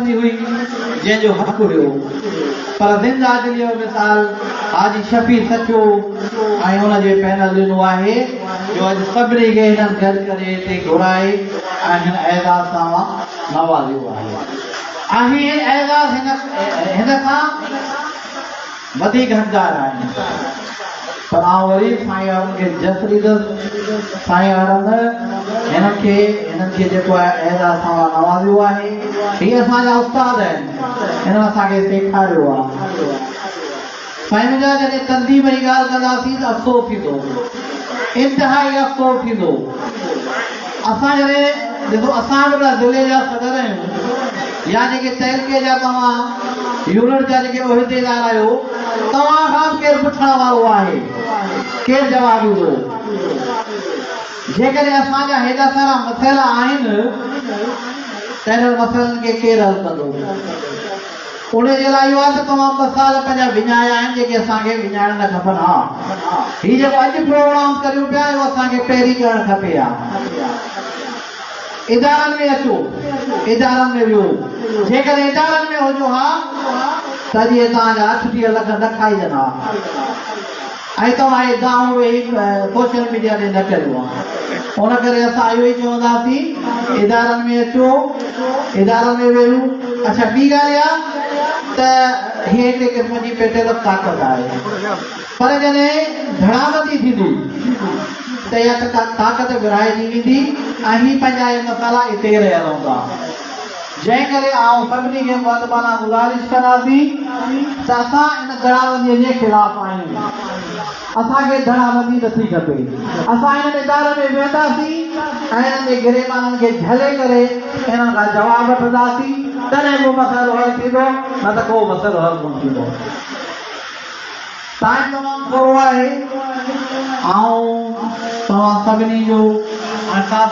کپندي هئي جنهن جو حق هيو پر زنده دليء جو مثال حاجي شفيع سچو ۽ ان جي پينل ڏنو آهي جو اڄ سڀني کي هنن گڏ ڪري هتي گهرائي ۽ هن اعزاز سان نوازيو آهي ۽ هي اعزاز هن کان وڌيڪ حقدار آهن پر آئون وري به سائين وارن کي جس ڏيندس سائين وارن هنن کي هنن کي جيڪو آهي اعزاز سان نوازيو آهي هي اسان جا استاد آهن هنن اسان کي سيکاريو آهي سائين منهنجا جڏهن تنظيم جي ڳالهه ڪنداسين ته افسوس ٿيندو انتهائي افسوس ٿيندو اسان جڏهن ڏسو اسان به هڪڙا ضلعي جا صدر آهيون يا جيڪي تعلقي جا توهان يونٽ جا جيڪي عهديدار آهيو توهان کان به ڪير پڇڻ وارو آهي ڪير جواب ڏيندو جيڪڏهن اسان جا هيڏا سارا مسئلا آهن ته انهن مسئلن کي ڪير حل ڪندو انهي جي لاء اهو آهي ته توهان ٻه سال پنهنجا وڃايا آهن جيڪي اسان کي وڃائڻ نه کپن ها. هي جيڪو اڄ پروگرام ڪريون پيا اهو اسان کي پهرين ڪرڻ کپي ها. ادارن ۾ اچو، ادارن ۾ ويهو. جيڪڏهن ادارن ۾ هجو ها ته اڄ اهي توهان جا 38 لک نه کائجن ها. ۽ توهان اهي دانهون ويهي سوشل ميڊيا تي نه ڪريو ها. ان ڪري اسان اهو ئي چونداسين ادارن ۾ اچو، ادارن ۾ ويهو. اڇا ٻي ڳالهه اها ته هيء هڪڙي قسم جي پيٽيل اپ طاقت آهي پر جڏهن ڌڙابندي ٿيندي ته اها طاقت ورهائجي ويندي ۽ هي پنهنجا اهي مسئلا اتي ئي رهيل هوندا. جنهن ڪري آئون سڀني کي مؤدبانه گذارش ڪنداسين ته اسان ان ڌڙابنديء جي خلاف آهيون. اسان کي ڌڙابندي نٿي کپي. اسان انهن ادارن ۾ ويهنداسين ۽ انهن جي گريبانن کي جهلي ڪري انهن کان جواب وٺنداسين، تڏهن ڪو مسئلو حل ٿيندو، نه ته ڪو مسئلو حل ڪونه ٿيندو. ٽائيم تمام ٿورو آهي. آئون توهان سڀني جو ۽ خاص ڪري.